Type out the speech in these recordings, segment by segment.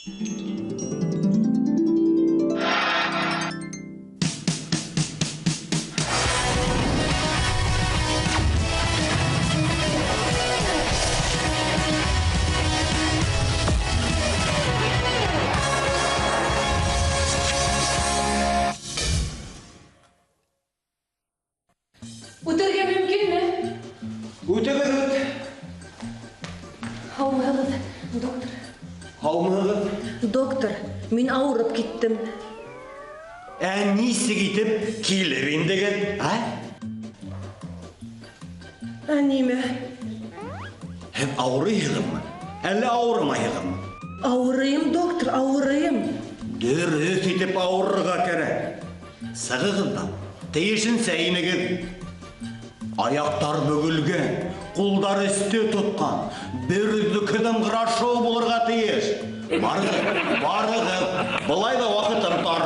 Үтергә мөмкинме? Үтегеҙ, үт. Һаумыһығыҙ, доктор. Һаумыһығыҙ. Доктор, мин ауырып киттем. Ә нисек итеп килеп индегеҙ, ә? Ә нимә? Һеҙ ауырыйһығыҙмы? Әллә ауырымайһығыҙмы? Ауырыйым, доктор, ауырыйым. Дөрөҫ итеп ауырырға кәрәк. Сығығыҙ ҙа, тейешенсә инегеҙ. Аяҡтар бөгөлгән, ҡулдар өҫтө тотҡан, бер өҙлөкһөҙ ыңғырашыу булырға тейеш. Барығыҙ, барығыҙ, былай ҙа ваҡытым тар.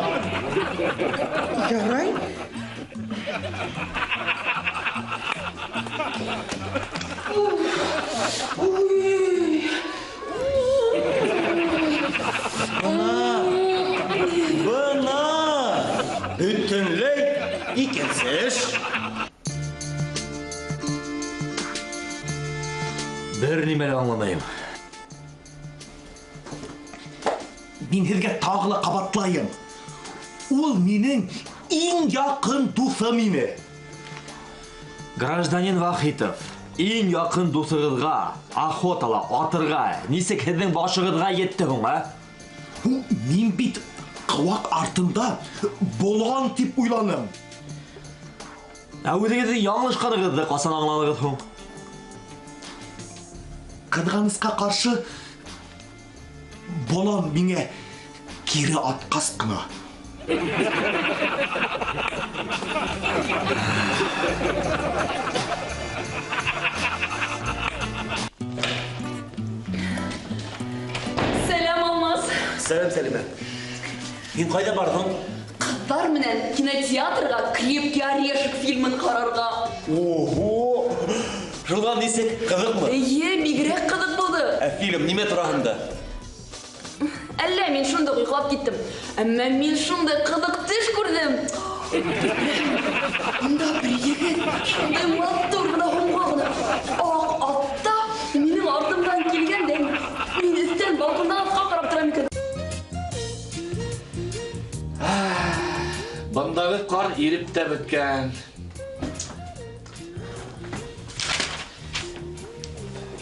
Ярай. Бына, бына, бөтөнләй икенсе эш. Бер нимә лә аңламайым. Мин һеҙгә тағы ла ҡабатлайым. Ул минең иң яҡын дуҫым ине. Гражданин Вахитов, иң яҡын дуҫығыҙға охотала атырға нисек һеҙҙең башығыҙға етте һуң, ә? Мин бит ҡыуаҡ артында болан тип уйланым. Ә үҙегеҙҙең яңылышҡанығыҙҙы ҡасан аңланығыҙ һуң? Ҡыҙғанысҡа ҡаршы, болан миңә кире атҡас ҡына. Сәләм, Алмаз. Сәләм, Сәлимә. Һин ҡайҙа барҙың? Ҡыҙҙар менән кинотеатрға «Крепкий орешек» фильмын ҡарарға. Ого! Шунан нисек, ҡыҙыҡмы? Эйе, бигерәк ҡыҙыҡ булды. Ә фильм нимә тураһында? Әллә мин шунда йоҡлап киттем. Әммә мин шундай ҡыҙыҡ төш күрҙем. Унда бер егет шундай матур ғына, һуңға ғына аҡ атта минең артымдан килгән дә мин өҫтән балкондан атҡа ҡарап торам икән. Бындағы ҡар иреп тә бөткән.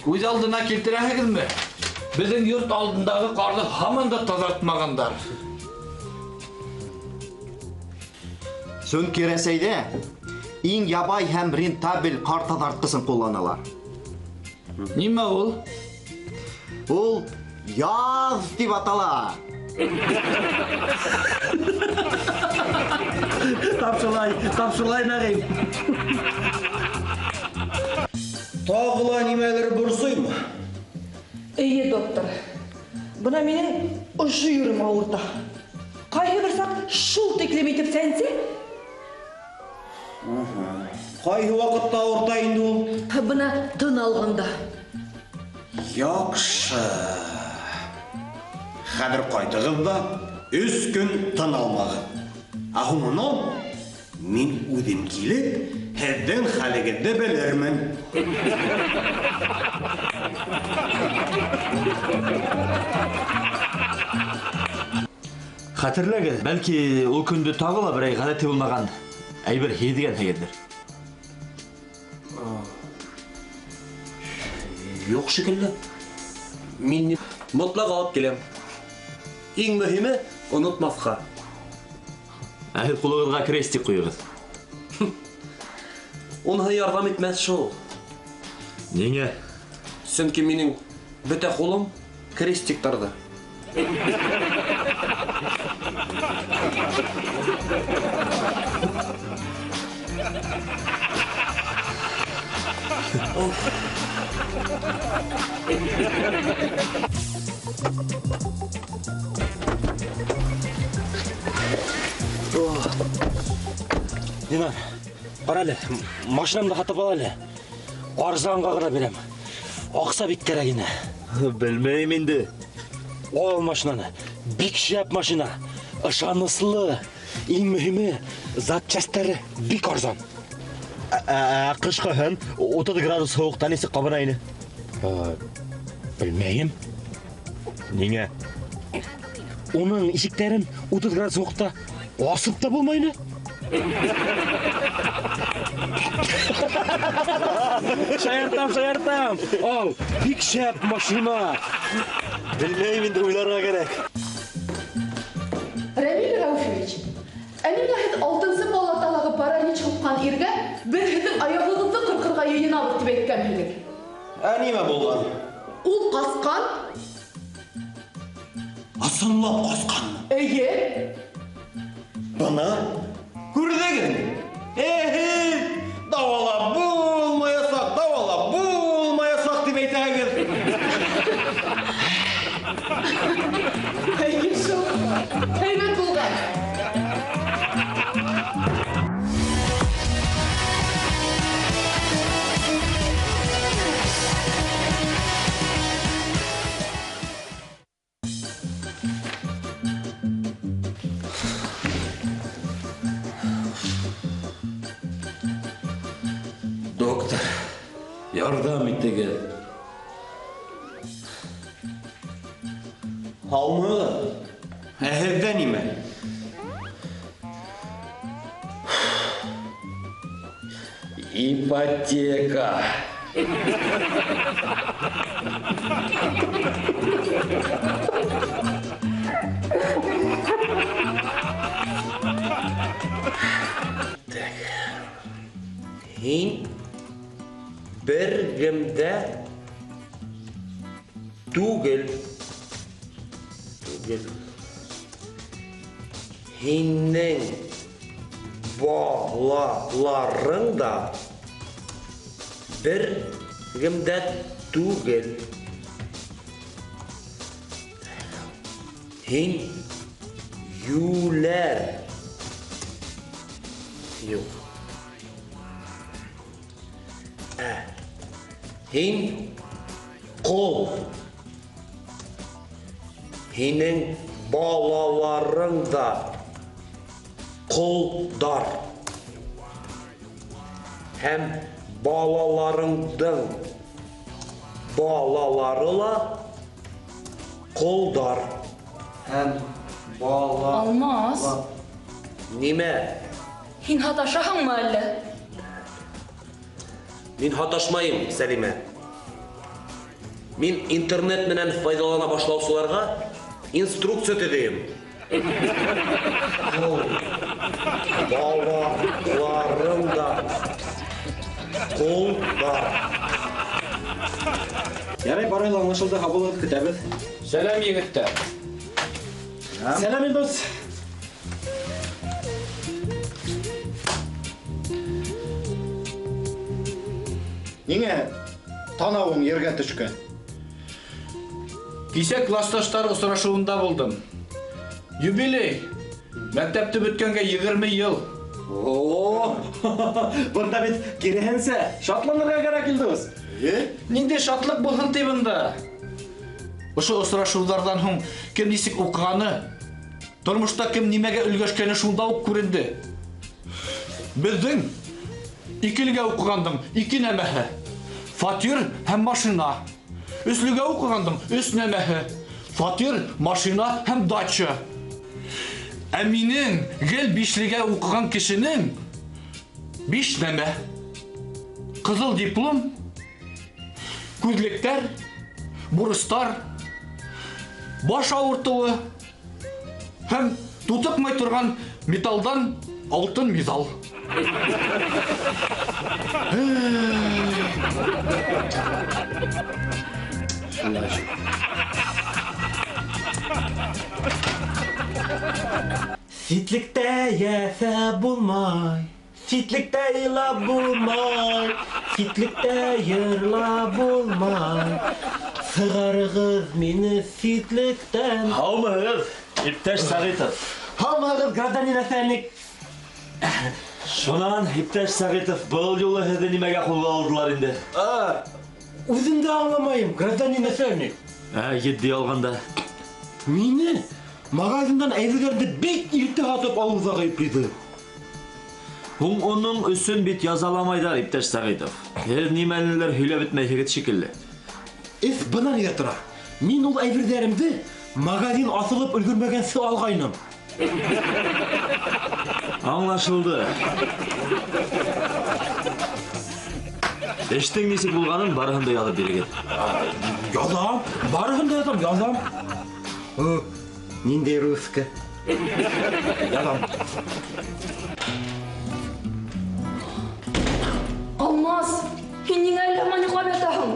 Күҙ алдына килтерәһегеҙме? Беҙҙең йорт алдындағы ҡарҙы һаман да таҙартмағандар. Сөнки Рәсәйҙә иң ябай һәм рентабель ҡар таҙартҡысын ҡулланалар. Нимә ул? Ул яҙ тип атала. Тап шулай, тап шулай, Нәғим. Тағы ла нимәлер борсоймо? Эйе, доктор. Бына минең ошо ерем ауырта. Ҡайһы бер саҡ шул тиклем итеп сәнсә? Ҡайһы ваҡытта ауырта инде ул? Бына тын алғанда. Яҡшы. Хәҙер ҡайтығыҙ ҙа 3 көн тын алмағыҙ. Ә һуңынан мин үҙем килеп, һеҙҙең хәлегеҙҙе белермен. Хәтерләгеҙ, бәлки ул көндө тағы ла берәй ғәҙәти булмаған әйбер һиҙгәнһегеҙҙер. Юҡ шикелле. Мин мотлаҡ алып киләм. Иң мөһиме онотмаҫҡа. Ә һеҙ ҡулығыҙға крестик ҡуйығыҙ. Уныһы ярҙам итмәҫ шул. Ниңә? Сөнки минең бөтә ҡулым крестиктарҙа. Динар, ҡара әле, машинамды һатып ал әле. Арзанға ғына бирәм. Аҡса бик кәрәк ине. Белмәйем инде. Ал машинаны. Бик шәп машина. Ышаныслы. Иң мөһиме, запчастьтары бик арзан. Кышкыһын 30 градус һыуыҡта нисек ҡабына ине? Белмәйем. Ниңә? Уның ишектәрен 30 градус һыуыҡта асып та булмай ине. Шаяртам, шаяртам. Ал, бик шәп машина. Белмәйем инде, уйларға кәрәк. Рәмил Рауфович, ә ниңә һеҙ 6-нсы палаталағы паралич һуҡҡан иргә беҙ һеҙҙең аяғығыҙҙы ҡырҡырға йыйынабыҙ тип әйткәнһегеҙ? Ә нимә булған? Ул ҡасҡан. Ысынлап ҡасҡанмы? Эйе. Бына күрҙегеҙме? Эһе, дауалап булмаясаҡ, дауалап булмаясаҡ тип әйтәһегеҙ. Эйе шул. Һәйбәт булған. Доктор, ярҙам итегеҙ. Һаумыһығыҙ? Ә һеҙҙә нимә? Ипотека. Так. Һин бер кемдә түгел. Түгел. Һинең балаларың да бер кемдә түгел. Һин юләр. Юҡ. Һин ҡол. Һинең балаларың да ҡолдар. Һәм балаларыңдың балалары ла ҡолдар. Һәм бала... Алмаз. Нимә? Һин һаташаһыңмы әллә? Мин һаташмайым, Сәлимә. Мин интернет менән файҙалана башлаусыларға инструкция төҙөйөм. Балаларың да ҡолдар. Ярай, барыһы ла аңлашылды, һау булығыҙ, көтәбеҙ. Сәләм, егеттәр. Сәләм, Илдус. Ниңә танауың ергә төшкән? Кисә классташтар осрашыуында булдым. Юбилей. Мәктәпте бөткәнгә 20 йыл. О, бында бит киреһенсә шатланырға кәрәк, Илдус. Ниндәй шатлыҡ булһын ти бында? Ошо осрашыуҙарҙан һуң кем нисек уҡығаны, тормошта кем нимәгә өлгәшкәне шунда уҡ күренде. Беҙҙең икелегә уҡығандың ике нәмәһе: фатир һәм машина. Өслөгә уҡығандың өс нәмәһе: фатир, машина һәм дача. Ә минең гел бишлегә уҡыған кешенең биш нәмә: ҡыҙыл диплом, күҙлектәр, бурыстар, баш ауыртыуы һәм тутыҡмай торған металдан алтын миҙал. Ситлектә йәшәп булмай, ситлектә илап булмай, ситлектә йырлап булмай. Сығарығыҙ мине ситлектән. Һаумыһығыҙ, иптәш Сәғитов. Һаумыһығыҙ, гражданин начальник. Шунан, иптәш Сәғитов, был юлы һеҙҙе нимәгә ҡулға алдылар инде? Үҙем дә аңламайым, гражданин начальник. Етди алғанда, Мине магазиндан әйберҙәрҙе бик иртә һатып алыуҙа ғәйепләйҙәр. Һуң уның өсөн бит язаламайҙар, иптәш Сәғитов. Һеҙ нимәнелер һөйләп бөтмәйһегеҙ шикелле. Эш бына нигә тора. Мин ул әйберҙәремде магазин асылып өлгөрмәгәнсе алғайным. Аңлашылды. Эштең нисек булғанын барыһын да яҙып бирегеҙ. Яҙам, барыһын да яҙам, яҙам. Ниндәй русска? Яҙам. Алмаз, һин ниңә әллә һаман йоҡлап ятаһың?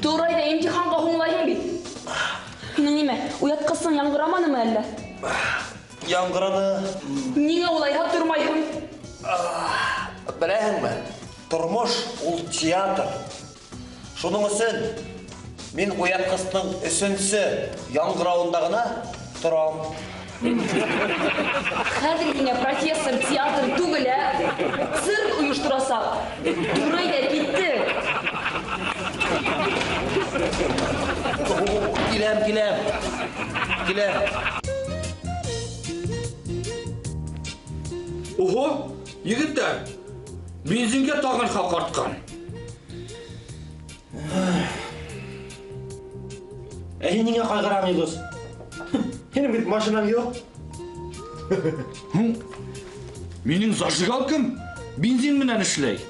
Тор әйҙә, имтиханға һуңлайһың бит. Һинең нимә, уятҡысың яңғыраманымы әллә? Яңғыраны. Ниңә улайһа тормайһың? Беләһеңме, тормош ул театр. Шуның өсөн мин уятҡыстың өсөнсө яңғырауында ғына торам. Хәҙер һиңә профессор театр түгел, ә цирк ойошторасаҡ. Тура әйҙә, китте. Киләм, киләм. Киләм. Ого, егеттәр, бензингә тағын хаҡ артҡан. Ә һин ниңә ҡайғыраң, Илдус? Һинең бит машинаң юҡ. Һуң, минең зажигалкам бензин менән эшләй.